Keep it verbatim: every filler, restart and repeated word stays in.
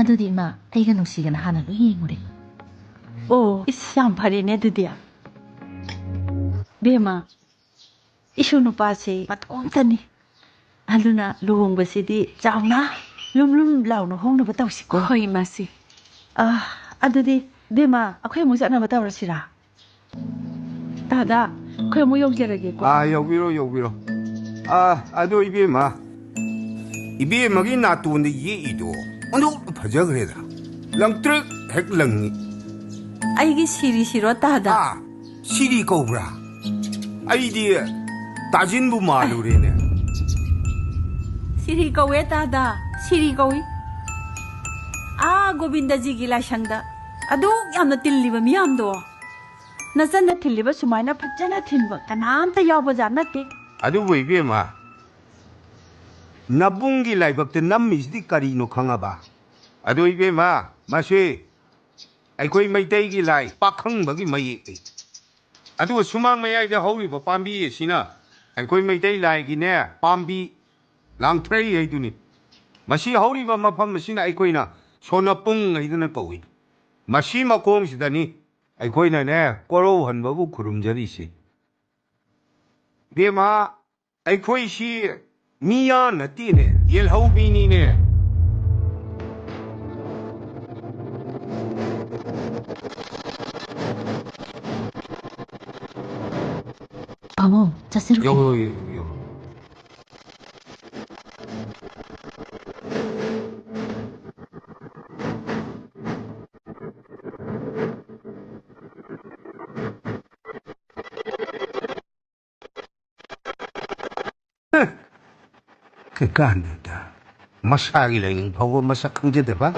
ꯑꯗꯨꯗꯤ ꯏꯃꯥ, ꯑꯩꯒ ꯅꯨꯡꯁꯤꯒꯅ ꯍꯥꯟꯅ ꯂꯣꯏ ꯌꯦꯡꯉꯨꯔꯦ꯫ ꯑꯣ, ꯏꯁ, ꯌꯥꯝ ꯐꯔꯦꯅꯦ ꯑꯗꯨꯗꯤ꯫ ꯕꯦꯝꯃ, ꯏꯁꯨ ꯅꯨꯄꯥꯁꯦ ꯃꯇꯣꯝꯇꯅꯤ꯫ ꯑꯗꯨꯅ ꯂꯨꯍꯣꯡꯕꯁꯤꯗꯤ ꯆꯥꯎꯅ, ꯂꯨꯝ ꯂꯨꯝ ꯂꯥꯎꯅ ꯍꯣꯡꯅꯕ ꯇꯧꯁꯤꯀꯣ꯫ ꯍꯣꯏ, ꯏꯃꯥꯁꯤ꯫ ꯑꯥ, ꯑꯗꯨꯗꯤ ꯕꯦꯝꯃ, ꯑꯩꯈꯣꯏ ꯑꯃꯨꯛ ꯆꯠꯅꯕ ꯇꯧꯔꯁꯤꯔꯥ? ꯇꯥꯗ, ꯑꯩꯈꯣꯏ ꯑꯃꯨꯛ ꯌꯧꯖꯔꯒꯦꯀꯣ꯫ ꯑꯥ, ꯌꯧꯕꯤꯔꯣ, ꯌꯧꯕꯤꯔꯣ꯫ ꯑꯥ, ꯑꯗꯣ ꯏꯕꯦꯝꯃ, ꯏꯕꯦꯝꯃꯒꯤ ꯅꯥꯇꯣꯟꯗ ꯌꯦꯛꯏꯗꯣ ꯑꯣꯟꯊꯣꯛꯅ ꯐꯖꯈ꯭ꯔꯦꯗ꯫ ꯂꯪꯇ꯭ꯔꯤꯛ ꯍꯦꯛ ꯂꯪꯉꯤ꯫ ꯑꯩꯒꯤ ꯁꯤꯔꯤꯁꯤꯔꯣ, ꯇꯥꯗ? ꯑꯥ, ꯁꯤꯔꯤ ꯀꯧꯕ꯭ꯔꯥ? ꯑꯩꯗꯤ ꯇꯥꯖꯤꯟꯕꯨ ꯃꯥꯜꯂꯨꯔꯦꯅꯦ꯫ ꯁꯤꯔꯤ ꯀꯧꯋꯦ, ꯇꯥꯗ, ꯁꯤꯔꯤ ꯀꯧꯏ꯫ ꯑꯥ, ꯒꯣꯕꯤꯟꯗꯖꯤꯒꯤ ꯂꯥꯏꯁꯪꯗ ꯑꯗꯨꯛ ꯌꯥꯝꯅ ꯇꯤꯜꯂꯤꯕ ꯃꯤꯌꯥꯝꯗꯣ, ꯅꯆꯟꯅ ꯊꯤꯜꯂꯤꯕ ꯁꯨꯃꯥꯏꯅ ꯐꯖꯅ ꯊꯤꯟꯕ ꯀꯅꯥꯝꯇ ꯌꯥꯎꯕꯖꯥꯠ ꯅꯠꯇꯦ꯫ ꯑꯗꯨꯕꯨ ꯏꯕꯦꯝꯃ, ꯅꯕꯨꯡꯒꯤ ꯂꯥꯏꯕꯛꯇ ꯅꯝꯃꯤꯁꯤꯗꯤ ꯀꯔꯤꯅꯣ ꯈꯪꯉꯕ? ꯑꯗꯨ ꯏꯕꯦꯝꯃ, ꯃꯁꯤ ꯑꯩꯈꯣꯏ ꯃꯩꯇꯩꯒꯤ ꯂꯥꯏ ꯄꯥꯈꯪꯕꯒꯤ ꯃꯌꯦꯛꯅꯤ꯫ ꯑꯗꯨꯒ ꯁꯨꯃꯥꯡ ꯃꯌꯥꯏꯗ ꯍꯧꯔꯤꯕ ꯄꯥꯝꯕꯤ ꯑꯁꯤꯅ ꯑꯩꯈꯣꯏ ꯃꯩꯇꯩ ꯂꯥꯏꯒꯤꯅꯦ, ꯄꯥꯝꯕꯤ ꯂꯥꯡꯊ꯭ꯔꯩ ꯍꯥꯏꯗꯨꯅꯤ꯫ ꯃꯁꯤ ꯍꯧꯔꯤꯕ ꯃꯐꯝ ꯑꯁꯤꯅ ꯑꯩꯈꯣꯏꯅ ꯁꯣꯅꯄꯨꯡ ꯍꯥꯏꯗꯅ ꯀꯧꯏ꯫ ꯃꯁꯤ ꯃꯈꯣꯡꯁꯤꯗꯅꯤ ꯑꯩꯈꯣꯏꯅꯅꯦ ꯀꯣꯔꯧꯍꯟꯕꯕꯨ ꯈꯨꯔꯨꯝꯖꯔꯤꯁꯤ꯫ ꯏꯕꯦꯝꯃ, ꯑꯩꯈꯣꯏꯁꯤ ꯃꯤꯌꯥ ꯅꯠꯇꯦꯅꯦ, ꯌꯦꯜꯍꯧꯃꯤꯅꯤꯅꯦ꯫ ꯄꯥꯕꯨꯡ, ꯆꯠꯁꯤꯔꯣ꯫ ꯌꯧꯔꯣ, ꯌꯧꯔꯣ, ꯌꯧꯔꯣ꯫ ꯀꯩꯀꯥꯟꯗꯗ ꯃꯁꯥꯒꯤ ꯂꯥꯏꯅꯤꯡ ꯐꯥꯎꯕ ꯃꯁꯛ ꯈꯪꯖꯗꯕ꯫